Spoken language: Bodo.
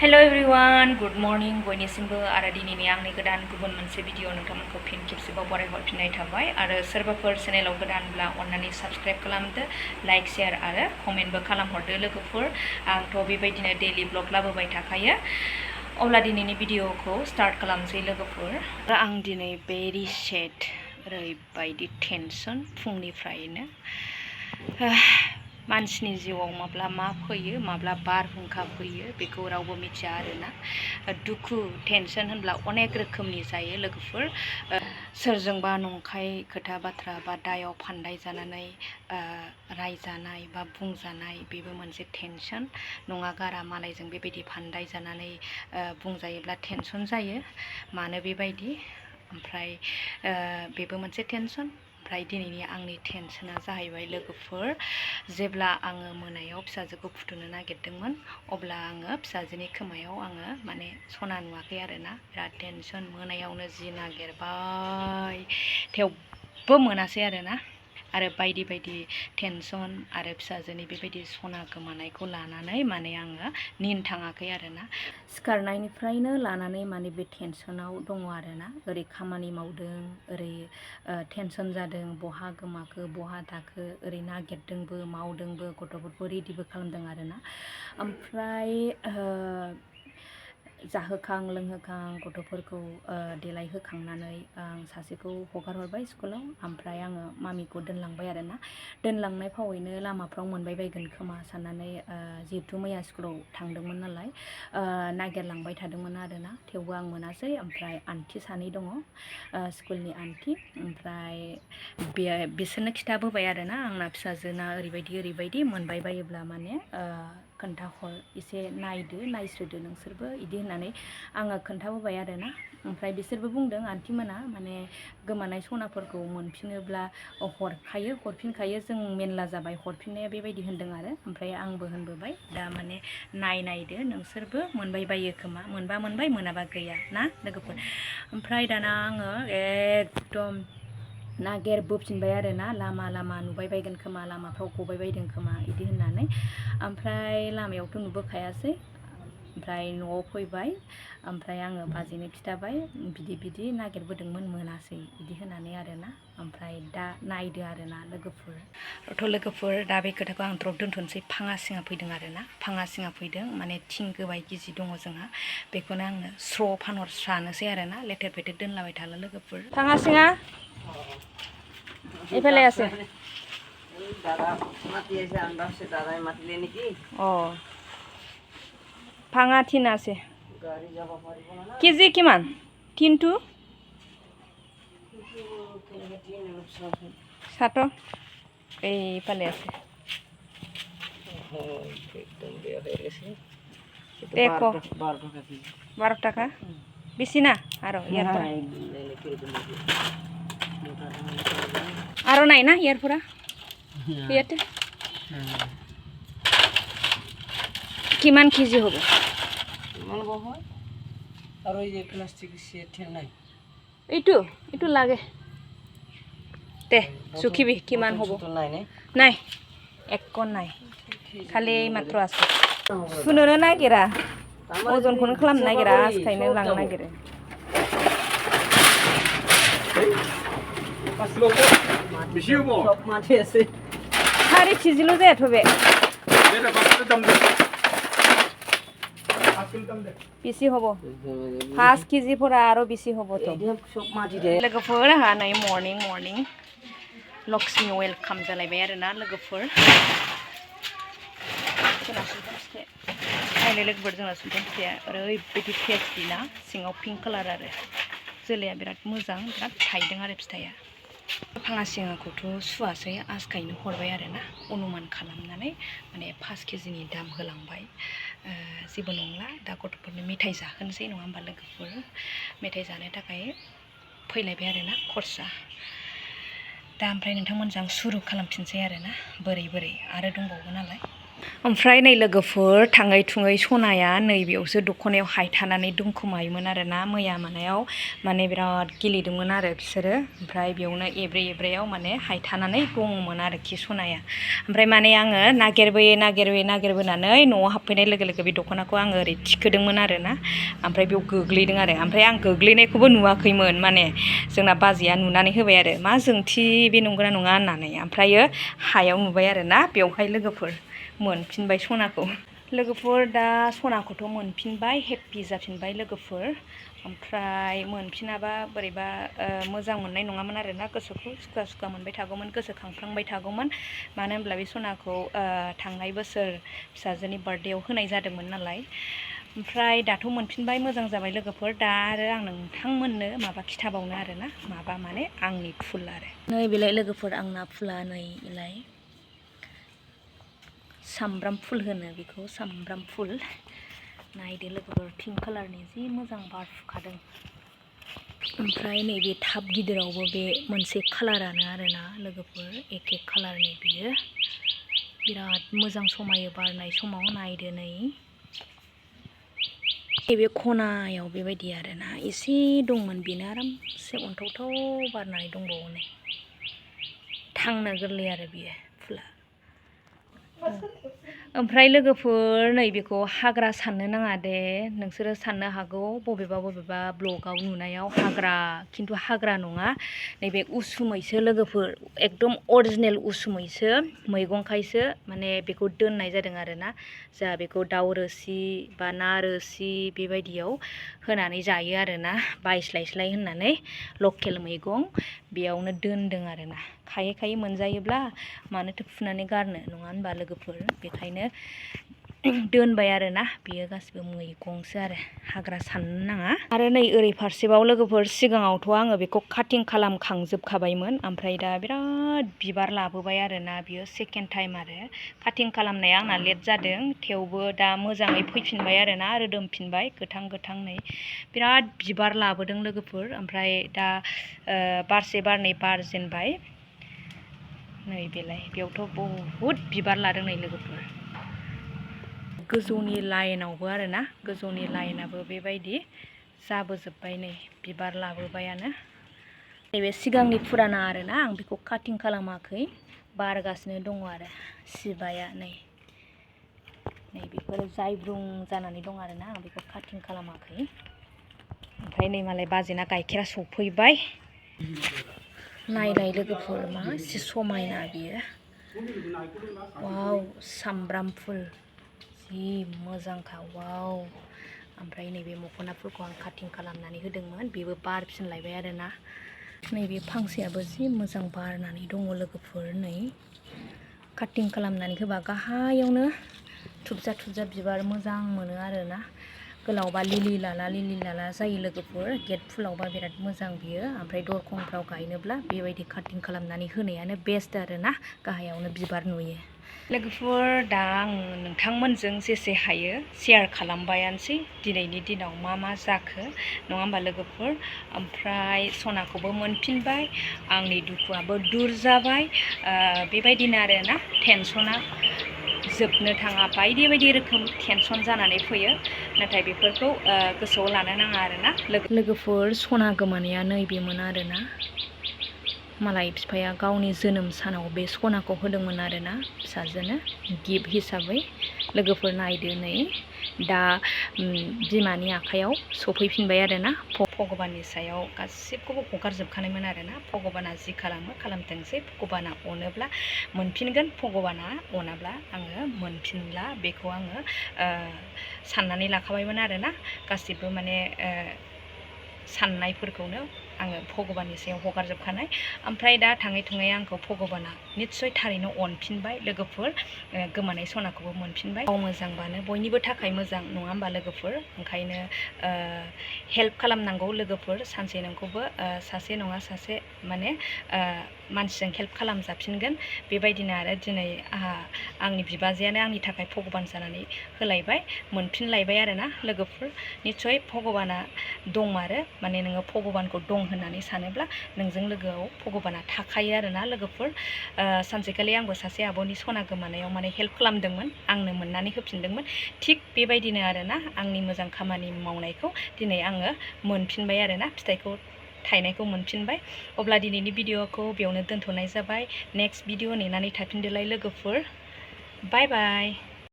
Hello everyone, good morning. बयनिसिमबो आरो दिनैनि आंनि गोदान गुबुन मोनसे भिडिअ नोंथांमोनखौ फिन खेबसेबाव बरायहरफिननाय थाबाय आरो सोरबाफोर चेनेलाव गोदानब्ला अन्नानै साबस्क्राइब खालामदो, लाइक शेयार आरो कमेन्टबो खालामहरदो लोगोफोर। आंथ' बेबायदिनो डेलि ब्लग लाबोबाय थाखायो। अब्ला दिनैनि भिडिअखौ स्टार्ट खालामसै लोगोफोर। आं दिनै भेरि सेड, ओरैबायदि टेनसन फुंनिफ्रायनो। मानसिनि जिउआव माब्ला मा फैयो, माब्ला बारहुंखा फैयो बेखौ रावबो मिथिया आरोना। दुखु टेनसन होनब्ला अनेक रोखोमनि जायो लोगोफोर। सोरजोंबा नंखाय खोथा बाथ्रा बा दायाव फान्दाय जानानै रायजानाय बा बुंजानाय बेबो मोनसे टेनसन। नङा गारा मालायजों बेबायदि फान्दाय जानानै बुंजायोब्ला टेनसन जायो। मानो बेबायदि? ओमफ्राय बेबो मोनसे टेनसन। ओमफ्राय दिनैनि आंनि टेनसना जाहैबाय लोगोफोर, जेब्ला आङो मोनायाव फिसाजोखौ फुथुनो नागिरदोंमोन अब्ला आङो फिसाजोनि खोमायाव आङो माने सना नुवाखै आरोना। बिराद टेनसन, मोनायावनो जि नागिरबाय थेवबो मोनासै आरोना। आरो बायदि बायदि टेनसन आरो फिसाजोनि बेबायदि सना गोमानायखौ लानानै माने आङो निन थाङाखै आरोना। सिखारनायनिफ्रायनो लानानै माने बे टेनसनाव दङ आरोना। ओरै खामानि मावदों, ओरै टेनसन जादों, बहा गोमाखो बहा थाखो, ओरै नागिरदोंबो मावदोंबो, गथ'फोरखौ रेडिबो खालामदों आरोना। ओमफ्राय जाहोखां लोंहोखां गथ'फोरखौ देलायहोखांनानै आं सासेखौ हगार हरबाय स्कुलाव। ओमफ्राय आङो मामिखौ दोनलांबाय आरोना। दोनलांनाय फावैनो लामाफ्राव मोनबाय बायगोन खोमा साननानै जिहेथु मैया स्कुलाव थांदोंमोन नालाय नागिरलांबाय थादोंमोन आरोना। थेवबो आं मोनासै। ओमफ्राय आन्टि सानै दङ, स्कुलनि आन्टि। ओमफ्राय बिसोरनो खिथाबोबाय आरोना, आंना फिसाजोना ओरैबायदि मोनबाय बायोब्ला माने खोन्थाहर, एसे नायदो नायस्रोदो नोंसोरबो इदि होननानै आङो खोन्थाबोबाय आरोना। ओमफ्राय बिसोरबो बुंदों आन्टि मोना माने गोमानाय सनाफोरखौ मोनफिनोब्ला हरफिनखायो, जों मेनला जाबाय हरफिननाया बेबायदि होनदों आरो। ओमफ्राय आंबो होनबोबाय दा माने नायदो नोंसोरबो मोनबाय बायो खोमा, मोनबा मोनबाय मोनाबा गैया ना लोगोफोर। ओमफ्राय दाना आङो एकदम नागिरबोफिनबाय आरोना। लामा लामा नुबाय बायगोन खोमा, लामाफ्राव गबाय बायदों खोमा इदि होननानै। ओमफ्राय लामायावथ' नुबोखायासै। ओमफ्राय न'आव फैबाय। ओमफ्राय आङो बाजैनो खिथाबाय, बिदि नागिरबोदोंमोन मोनासै इदि होनानै आरोना। ओमफ्राय दा नायदो आरोना लोगोफोर। दा बे खोथाखौ आं द्रप दोनथ'नोसै। फाङा सिङा फैदों आरोना। फाङा सिङा फैदों माने थिं गोबाय गिजि दङ जोंहा, बेखौनो आङो स्र' फानहरस्रानोसै आरोना। लेथेर फेथेर दोनलाबाय थाला लोगोफोर। फाङा सिङा এইফালে আছে। ভাঙা টিন আছে। কেজি কিমান টিনটো? 7 এইফালে আছে। দেখো 12 টাকা বেশি না আরো ইয়ারপরা আরো নাই না ইয়ারপরা ইয়াতে কিমান কেজি হবে? আর ওই যে প্লাস্টিক সেট নাই, এইটো লাগে তে জুখিবি কিমান হ'ব। নাই একো নাই, খালি এই মাত্র আছে। শুনোनो नागिरा, अजनखौनो खालामनो नागिरा, आसखायनो लांनो नागिरो। सारि केजिल' जायाथ' बे। बेसे हब? 5 केजिफोरा आरो बेसे हबथ'? लोगोफोर आंहा नै मर्निं लक्ष्मी वेलकाम जालायबाय आरोना लोगोफोर। नायलाय लोगोफोर, जोंना सुल्तान फिथाइया ओरैबायदि टेस्टि ना, सिङाव पिंक कालार आरो जोलैया बिराद मोजां, बिराद थाइदों आरो फिथाइया। फाङा सिङाखौथ' सुवासै, आसखायनो हरबाय आरोना, अनुमान खालामनानै माने 5 केजिनि दाम होलांबाय। जेबो नंला, दा गथ'फोरनो मेथाइ जाहोनोसै नङा होमबा लोगोफोर। मेथाइ जानो थाखाय फैलायबाय आरोना खरसा। दा ओमफ्राय नोंथांमोनजों सुरु खालामफिनसै आरोना बोरै आरो दंबावो नालाय। ओमफ्राय नै लोगोफोर थाङै थुङै सनाया नैबेयावसो दख'नायाव हायथानानै दंखोमायोमोन आरोना मैया मोनायाव माने बिराद गेलेदोंमोन आरो बिसोरो ओमफ्राय बेयावनो एब्रे एब्रेयाव माने हायथानानै दङमोन आरोखि सनाया ओमफ्राय माने आङो नागिरबोनानै न'आव हाबफैनाय लोगो लोगो बे दख'नाखौ आङो ओरै थिखोदोंमोन आरोना ओमफ्राय बेयाव गोग्लैदों आरो ओमफ्राय आं गोग्लैनायखौबो नुवाखैमोन माने जोंना बाजैया नुनानै होबाय आरो मा जोंथि बे नंगौना नङा होननानै ओमफ्रायो हायाव नुबाय आरोना बेवहाय लोगोफोर मोनफिनबाय सनाखौ लोगोफोर दा सनाखौथ' मोनफिनबाय हेप्पि जाफिनबाय लोगोफोर ओमफ्राय मोनफिनाबा बोरैबा मोजां मोननाय नङामोन आरोना गोसोखौ सुखुवा सुखुवा मोनबाय थागौमोन गोसोखांफ्लांबाय थागौमोन मानो होनब्ला बे सनाखौ थांनाय बोसोर फिसाजोनि बार्थडेआव होनाय जादोंमोन नालाय ओमफ्राय दाथ' मोनफिनबाय मोजां जाबाय लोगोफोर दा आरो आं नोंथांमोननो माबा खिथाबावनो आरोना माबा माने आंनि फुल आरो नै बेलाय लोगोफोर आंना फुला नै बेलाय सामब्राम फुल होनो बेखौ सामब्राम फुल नायदो लोगोफोर पिंक कालारनि जि मोजां बारफुखादों ओमफ्राय नैबे टाब गिदिरावबो बे मोनसे कालारानो आरोना लोगोफोर एखे कालारनि बियो बिराद मोजां समायो बारनाय समाव नायदो नै नैबे खनायाव बेबायदि आरोना एसे दंमोन बेनो आरामसे अन्थावथाव बारनानै दंबावो नै थांनो गोरलै आरो बियो फुला ओमफ्राय लोगोफोर नैबेखौ हाग्रा साननो नाङा दे नोंसोरो साननो हागौ बबेबा ब्लगाव नुनायाव हाग्रा खिन्थु हाग्रा नङा नैबे उसुमैसो लोगोफोर एकदम अरिजिनेल उसुमैसो मैगंखायसो माने बेखौ दोननाय जादों आरोना जोंहा बेखौ दाउ रोसि बा ना रोसि बेबायदियाव होनानै जायो आरोना बायस्लायस्लाय होननानै लकेल मैगं बेयावनो दोनदों आरोना खायै खायै मोनजायोब्ला मानोथो फुनानै गारनो नङा होनबा लोगोफोर बेखायनो दोनबाय आरोना बेयो गासिबो मैगंसो आरो हाग्रा साननो नाङा आरो नै ओरै फारसेबाव लोगोफोर सिगाङावथ' आङो बेखौ काटिं खालामखांजोबखाबायमोन ओमफ्राय दा बिराद बिबार लाबोबाय आरोना बियो सेकेन्ड टाइम आरो काटिं खालामनाया आंना लेट जादों थेवबो दा मोजाङै फैफिनबाय आरोना रोदोमफिनबाय गोथां गोथांनै बिराद बिबार लाबोदों लोगोफोर ओमफ्राय दा बारसे बारनै बारजेनबाय नै बेलाय बेयावथ' बहुद बिबार लादों नै लोगोफोर गोजौनि लाइनावबो आरोना गोजौनि लाइनाबो बेबायदि जाबोजोब्बाय नै बिबार लाबोबायानो नैबे सिगांनि फुराना आरोना आं बेखौ काटिं खालामाखै बारगासिनो दङ आरो सिबाया नै बेफोरो जायब्रुं जानानै दं आरोना आं बेखौ काटिं खालामाखै ओमफ्राय नै मालाय बाजेना गाइखेरा सफैबाय नायलाय लोगोफोर मा एसे समायना बियो वाव सामब्राम फुल जि मोजांखा वाव ओमफ्राय नैबे मख'ना फुलखौ आं काटिं खालामनानै होदोंमोन बेबो बारफिनलायबाय आरोना नैबे फांसेयाबो जि मोजां बारनानै दङ लोगोफोर नै काटिं खालामनानै होबा गाहायावनो थुबजा थुबजा बिबार मोजां मोनो आरोना गोलावबा लिलि लाला जायो लोगोफोर गेट फुलावबा बिराद मोजां बियो ओमफ्राय दरखंफ्राव गायनोब्ला बेबायदि काटिं खालामनानै होनायानो बेस्ट आरोना गाहायावनो बिबार नुयो लोगोफोर दा आं नोंथांमोनजों जेसे हायो शेयार खालामबायानोसै दिनैनि दिनाव मा मा जाखो नङा होमबा लोगोफोर ओमफ्राय सनाखौबो मोनफिनबाय आंनि दुखुआबो दुर जाबाय बेबायदिनो आरोना टेनसना जोबनो थाङा बायदि बायदि रोखोम टेनसन जानानै फैयो नाथाय बेफोरखौ गोसोआव लानो नाङा आरोना लोगोफोर सना गोमानाया नैबेमोन आरोना मालाय बिफाया गावनि जोनोम सानाव बे सनाखौ होदोंमोन आरोना फिसाजोनो गिफ्ट हिसाबै लोगोफोर नायदो नै दा बिमानि आखायाव सफैफिनबाय आरोना भगबाननि सायाव गासिबखौबो हगारजोबखानायमोन आरोना भगबाना जि खालामो खालामथोंसै भगबाना अनोब्ला मोनफिनगोन भगबाना अनाब्ला आङो मोनफिनला बेखौ आङो साननानै लाखाबायमोन आरोना गासिबो माने साननायफोरखौनो आङो भगबाननि सायाव हगारजोबखानाय ओमफ्राय दा थाङै थुङै आंखौ भगबाना निस्सय थारैनो अनफिनबाय लोगोफोर गोमानाय सनाखौबो मोनफिनबाय गाव मोजांबानो बयनिबो थाखाय मोजां नङा होमबा लोगोफोर ओंखायनो हेल्प खालामनांगौ लोगोफोर सानसे नोंखौबो सासे नङा सासे माने मानसिजों हेल्प खालामजाफिनगोन बेबायदिनो आरो दिनै आंनि बिबाजैयानो आंनि थाखाय भगबान जानानै होलायबाय मोनफिनलायबाय आरोना लोगोफोर निस्सय भगबाना दंमारो माने नोङो भगबानखौ दं होननानै सानोब्ला नोंजों लोगोआव भगबाना थाखायो आरोना लोगोफोर। सानसेखालि आंबो सासे आब'नि सना गोमानायाव माने हेल्प खालामदोंमोन, आंनो मोननानै होफिनदोंमोन। थिग बेबायदिनो आरोना आंनि मोजां खामानि मावनायखौ दिनै आङो मोनफिनबाय आरोना, फिथाइखौ थायनायखौ मोनफिनबाय। अब्ला दिनैनि भिडिअ'खौ बेयावनो दोनथ'नाय जाबाय। नेक्स्ट भिडिअ' नेनानै थाफिनदोलाय लोगोफोर। बाय बाय।